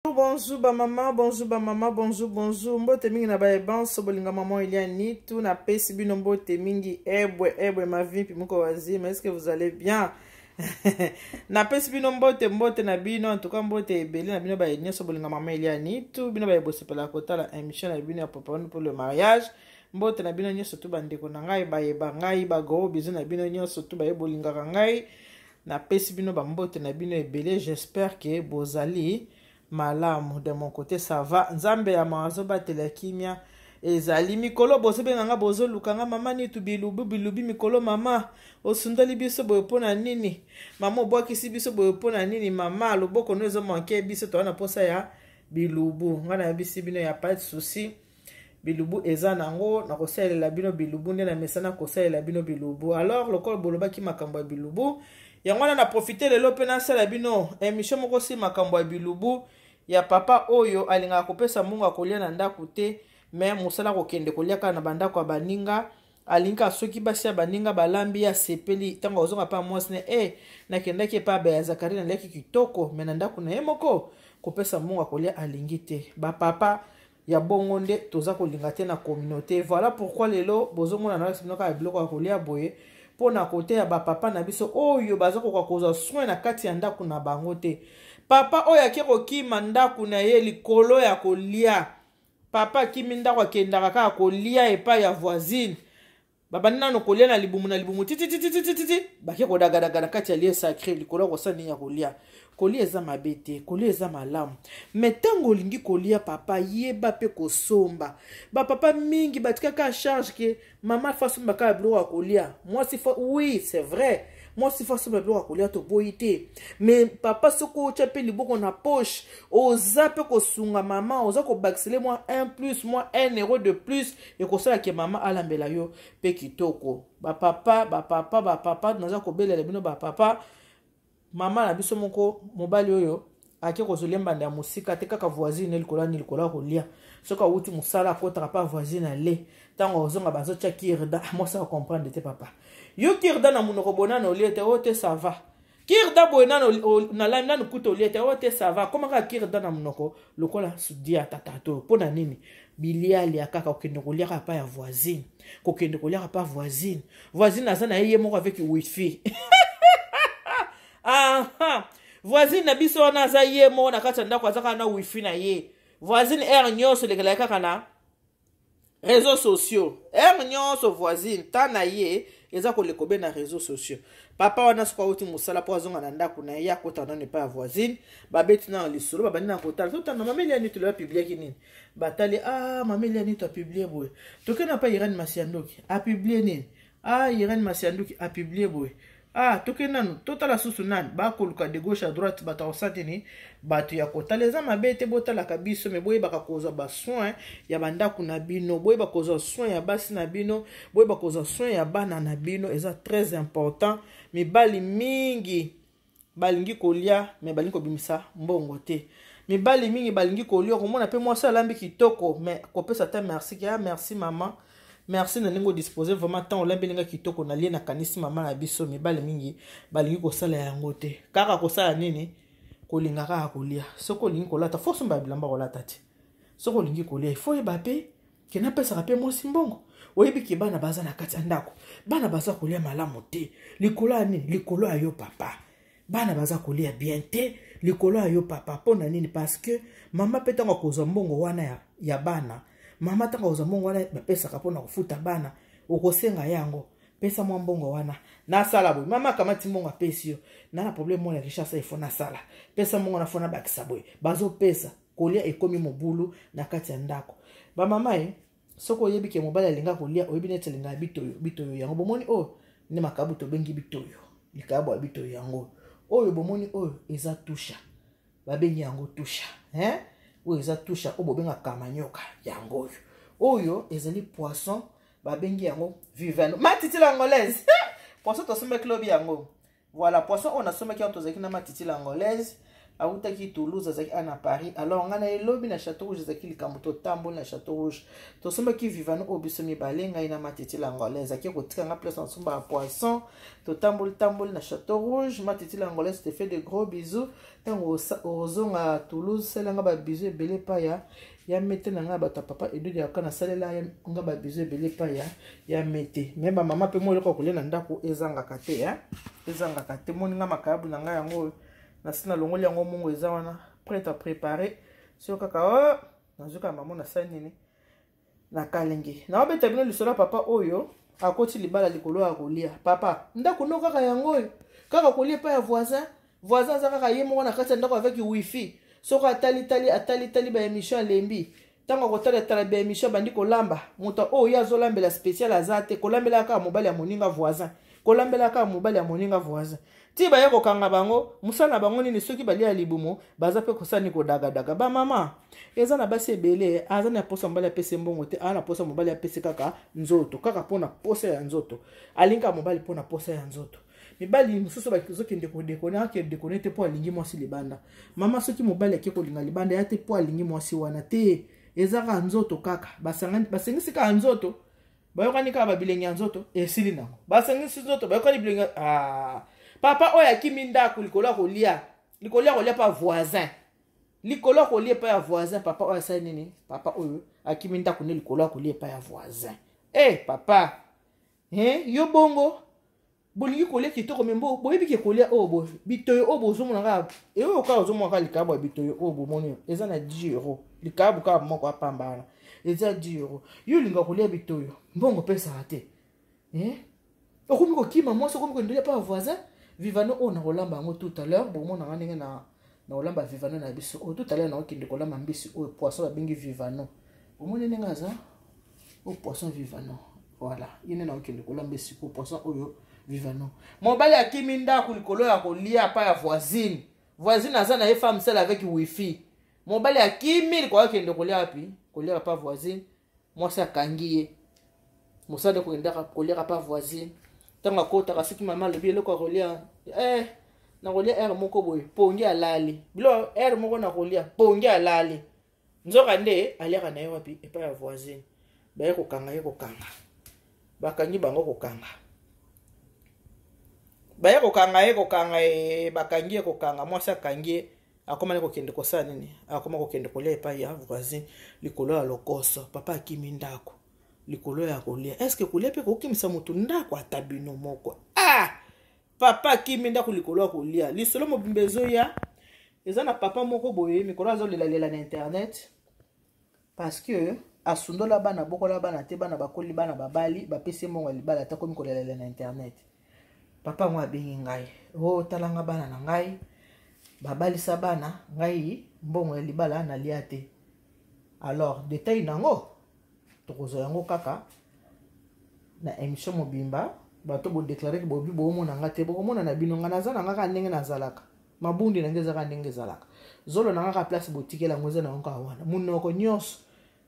Bonjour ba maman, bonjour ba maman, bonjour bonjour. Mbote mingi na ba banso bolinga maman Eliane Nitu na pesi bino mbote mingi ebwe ebwe ma vie moko wazima. Est-ce que vous allez bien? Na pesi bino mbote mbote na bino en tout cas mbote ebele na bino ba nyonso bolinga maman Eliane Nitu bino ba bosepela kotala émission na bino ya préparons pour le mariage. Mbote na bino nyonso tu bandeko na ngai bayeba ngai ba gros bisous na bino nyonso tu baye bolingaka ngai. Napesi bino ba mbote na bino ebele, j'espère que bozali malamu. De mon côté ça va. Nzambe ya mawa azobatela kimia ezali mikolo bozobenga nga bozoluka nga mama nitu bilubu bilubi mikolo mama osundoli biso boye mpo na nini mama obwakisi biso boye mpo na nini mama loboko no ezomanke biso toza na mposa ya bilubu nga nayebisi bino ya pas de souci bilubu eza nango nakosalela bino bilubu nde namesana kosalela bino bilubu alors lokola bolobaki makambo ya bilubu yango wana na profite lelo mpe nasala bino émission moko si makambo ya bilubu ya papa oyo alingaka kopesa mbongo ya kolia na ndako te me mosala kokende kolia kaka na bandako ya baninga alingi kaka soki basi ya baninga balambi ye asepeli ntango azonga mpe mwasi ne e nakendaki epai ya zakari naliaki kitoko me na ndako na ye moko kopesa mbongo ya kolia alingi te bapapa ya bongo nde toza kolinga te na communauté. Voilà pourquoi lelo bozomona na bino kaka biloko ya kolia boye mpo na koteya bapapa na biso oyo baza koka kozwa soin na kati ya ndako na bango te. Papa oyo ake kokima ndako na ye likolo ya kolia, papa akimi ndako akendaka kaka kolia epai ya voisine, babandi nano kolia na libumu na libumu titititititi, bake kodagadaga na kati ya lieu sacré likolo ya kosala nini ya kolia. Kolia eza mabe te, kolia eza malamu, me ntango olingi kolia papa yeba mpe kosomba. Bapapa mingi batikaka charge ke mama fa asomba kaka biloko ya kolia, mwasi fa, oui c'est vrai, mwasi fa asomba biloko ya kolia, toboyi te, me papa soki otya mpe liboko na poche oza mpe kosunga mama, oza kobakisele mwa 1 plus mwa 1 euro de plus, ekosala ke mama alambela yo mpe kitoko. Bapapa bapapa bapapa, naza kobelela bino bapapa. Mama na biso moko mobali oyo ake kozolia mbanda ya mosika te, kaka voisine likolo ani likolo ya kolia. Soki awuti mosala akotaka mpa voisine ale, ntango ozonga bazotya kirda, mwasi acomprendre te. Papa yo kirda na monoko bonana olie te, oyo te ça va kirda boye nano nalami nanu kuta olie te, oyo te ça va koma kaka kirda na monoko lokola sudia tata to. Mpo na nini bilialia kaka kokende kolia kaka pa ya voisine, kokende kolia kaka pa voisine? Voisine aza na ye ye moko avec wifi. Aha, voisine na biso wana aza ye moko na kati ya ndako, aza kaka na wifi na ye. Voisine heure nyonso elekelaki kaka na réseaux sociaux, heure nyonso voisine ta na ye eza koleka obe na réseaux sociaux. Papa wana soki awuti mosala mpo azonga na ndako na ye, akota nano epai ya voisine, babeti nano lisolo, babandi na kotala totanga mama Eliane Tolo apubliaki nini, batali ah mama Eliane to apublie boye, tokende pa Irene Masiandoki apublie nini, ah Irene Masiandoki apublie boye, ah tokende nanu totala susu nani, bakoluka de gauche à droite bato ya kosala nini, bato ya kotala. Eza mabe te botalaka biso, me boyebaka kozwa basoin ya bandako na bino, boyeba kozwa soin ya basi na bino, boyeba kozwa soin ya bana na bino, eza très important. Mibali mingi balingi kolia me balingi kobimisa mbongo te. Mibali mingi balingi kolia, okomona mpe mwasi alambi kitoko me kopesa ata merci ke ah merci mama, merci na ndenge odispose vraiment ntango olambeli nga kitoko nalie, nakanisi mama na biso. Mibali mingi balingi kosala yango te, kaka kosala nini, kolinga kaka kolia. Soki olingi kolata fo osomba bilamba kolata te. Soki olingi kolia ifo oyeba mpe ke napesaka mpe mwasi mbongo. Oyebi ke bana baza na kati ya ndako, bana baza kolia malamu te likolo ya nini? Likolo ya yo papa. Bana baza kolia bien te likolo ya yo papa. Mpo na nini? Parce que mama mpe ntango akozwa mbongo wana ya bana, mama ntango akozwa mbongo wana bapesaka mpona kofuta bana, okosenga yango, pesa mwa mbongo wana nasala boye. Mama akamati mbongo apesi yo, na na problème mwana ya Kinshasa ifo nasala, pesa mbongo na fo nabakisa boye. Bazopesa kolia, ekomi mobulu na kati ya ndako. Bamama ye soki oyebi ke mobali alinga kolia, oyebi neti alingaka bitoyo bitoyo yango bomoni oyo nde makabu tobengi bitoyo, likabo ya bitoyo yango oyo bomoni oyo eza tusha, babengi yango tusha hein? Oyo eza tusha oyo bobengaka kamanyoka yango oyo. Oyo ezali poisson babengi yango vivano matitila angolaise, poisson tosombaki lobi yango. Voilà poisson oyo nasombaki yango, tozalaki na matitila angolaise. Awutaki Toulouse, azalaki a na Paris. Alors ngai na ye lobi na Château Rouge, ezalaki likambo. Totamboli na Château Rouge, tosombaki vivano oyo biso mibale, ngai na Matiti Langolaise. Azalaki kotika nga place nasombaka poisson. Totamboli tamboli na Château Rouge. Matiti Langolaise, te fait de gros bisous. Ntango ozonga Toulouse, salanga babisous ebele epai ya mete na ngai, bato ya papa Edudi yaka. Nasalela nga babisous ebele epai ya mete. Me bamama mpe mo eloko ya kolia na ndako ezangaka te, ezangaka te. Moni nga makayabu na ngai yango oyo, nasi nalongoli yango mongo, eza wana prêt à préparer. Soki kaka o nazoka mamo, nasali nini na kalingi. Naobeta bino lisolo ya papa oyo akoti libala likolo ya kolia. Papa, ndako no kaka yango oyo, kaka kolia epai ya voisin. Voisin aza kaka ye moko na kati ya ndako avec wifi. Soki atalitali, atalitali baémission, alembi. Ntango akotalatala baémission, abandi kolamba. Moto oyo ye azolambela spécial aza te, kolambela kaka mobali ya moninga voisin, kolambela kaka mobali ya moninga voisin, ti baye kokanga bango. Mosala na bango nini? Soki balia libumu, baza mpe kosani kodagadaga. Bamama, eza na basi ebele aza na posa mobali apesi mbongo te, aza na posa mobali apesi kaka nzoto, kaka mpona posa ya nzoto. Alingi kaka mobali mpona posa ya nzoto. Mibali mosusu bazokende kodéconner, akende déconner te mpo alingi mwasi libanda. Mama, soki mobali ake kolinga libanda ya te mpo alingi mwasi wana te, eza kaka nzoto. Kaka basengisi kaka nzoto, bayokani kaka babilenge ya nzoto, esili nango. Basengisi nzoto, bayokani bilenge. Ah. Papa oyo akimi ndako likolo ya kolia, likolo ya kolia pa voisin, likolo ya kolia epai ya voisin. Papa oyo asali nini? Papa oyo akimi ndako nde likolo ya kolia epai ya voisin. E papa, eh, yo bongo bolingi kolia kitoko, me boyebi ke kolia oyo bitoyo oyo bozomona kaka, eoyo kaka ozomona kaka likabu ya bitoyo oyo bomoni eza na 10 euro. Likabu kaka moko apamba wana eza 10 euro. Yo olinga kolia bitoyo, mbongo opesaka te, eh? Okomi kokima mwasi, okomi kondelia mpa voisin. Vivano oyo nakolamba yango tout à l'heure. Bomonanga ndenge na nakolamba vivano na biso oyo tout à l'heure. Naokende kolamba mbisi oyo, poisson babengi vivano. Omoni ndenge aza o poisson vivano, voilà, ye nde naokende kolamba esiko poisson oyo vivano. Mobali akimi ndako likolo ya kolia pa ya voisine. Voisine aza na ye femme seule avec wifi. Mobali akimi likolo, akende kolia wapi? Koliaka pa voisine. Mwasi akangi ye mosala, kokendaka koliaka pa voisine. Ntango akotaka, soki mama alobi eloko ya kolia, eh, nakolia heure moko boye, pongi alali bilo, heure moko nakolia pongi alali. Nzoka nde aliaka na ye wapi? Epai ya voisine. Baye kokanga ye, kokanga, bakangi bango, kokanga, baye kokanga ye, kokanga ye, bakangi ye, kokanga. Mwasi akangi ye, akomani kokende kosala nini? Akoma kokende kolia epai ya voisine likolo ya lokoso. Papa akimi ndako likolo ya kolia. Est-ce kolia mpe kokimisa motu ndako? Ata bino moko. Ah, papa akimi ndako likolo ya kolia. Lisolo mobimba ezoya. Eza na papa moko boye, mikolo azolelalela na internet parce que asundola bana, bokola bana te, bana bakoli, bana babali, bapesi mbongo ya libala te, akomi kolelalela na internet. Papa yango abengi ngai: "O oh, talanga bana na ngai, babalisa bana ngai, mbongo ya libala nalia te." Alors détail nango tokozwa yango kaka na émission mobimba. Bato bodéclarer ke bobi boomona nga te, bokomona na bino. Nga naza na nga kaka ndenge nazalaka, mabundi na ngai ezaka ndenge ezalaka, zolo na nga kaka place botikela yango eza nango kaka wana, monoko nyonso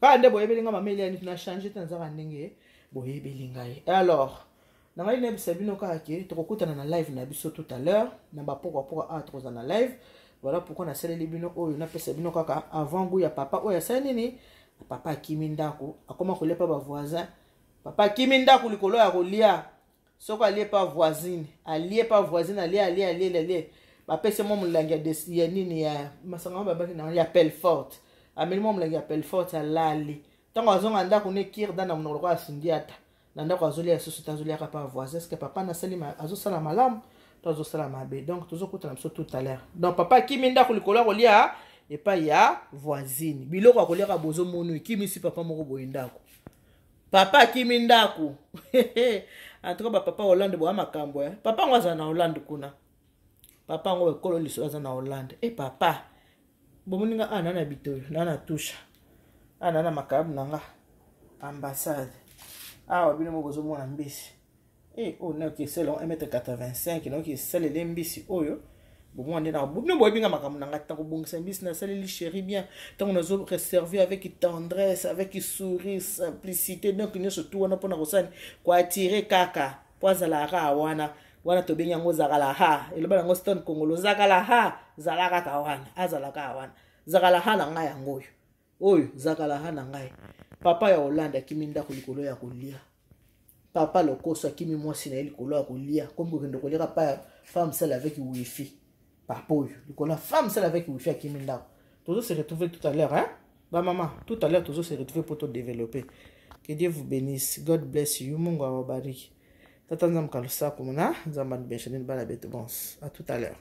kaka nde boyebeli nga. Mama Eliani, na change te, nazaka ndenge boyebeli ngai. Alors na ngai nayebisa bino kaka ke tokokutana na live na biso tout à l'heure na bapokwa-pokwa awa, tokozala na live. Voilà pourquoi nasaleli bino oyo, napesa bino kaka avant goût ya papa oyo asali nini. Papa akimi ndako, akoma kolia mpa bavoisin. Papa akimi ndako likolo ya kolia. Soki alie pa voisine, alie pa voisine, alie, alie, alie, alie, bapesi mwa molangi ya nini, ya masanga babaki na ya Pelforte. Ameli mwa molangi ya Pelforte, alali. Ntango azonga ndako, ne cure-dent na monoko lokola asundiata. Na ndako azolia lisusu te, azoliaka pa voisin. Est-ce papa nasali azosala malamu to azosala mabe? Donc tozokutana biso tout à l'heure. Donc papa akimi ndako likolo ya kolia epai ya voisine. Biloko ya koliaka bozomoni ekimisi papa moko boye ndako. Papa akimi ndako. En tout cas, bapapa Hollande boya makambo. Eh, papa yango aza na Hollande kuna. Papa yango ekolo liso aza na Hollande. E papa, bomoninga a na na bitoyo na na tusha a na na makayabu na nga ambassade awa. Bino mo bozomona mbisi e oyo nayoki esala 1m85, nayoki esalele mbisi oyo. Bomona nde na bino boyebi nga makambo na nga. Ntango bongisa mbisi, nasaleli chéri bien. Ntango nazo reserve avec tendresse, avec sourire, simplicité, donc nyonso tu wana mpona kosala koattirer kaka mpo azalaka kaka wana. Wana tobengi yango zakala ha. Eloba yango Stone Kongolo, zakala ha, zala kaka wana, azala kaka wana. Zakala ha na ngai yango oyo. Oyo zakala ha na ngai. Papa ya Hollande akimi ndako likolo ya kolia. Papa lokoso akimi mwasi na ye likolo ya kolia. Komi kokende kolia pa femme seule avec wifi. Papa oyo likolo ya femme seule avec wifi akimi ndako. Tozo se retrouver tout à l'heure, hein? Ba maman, tout à l'heure tozo se retrouver pour te développer. Que Dieu vous bénisse. God bless you. Mungu awabariki. Tata Nzambe kalusaku muna, Nzambe anibeshe nini bana betu bons. À tout à l'heure.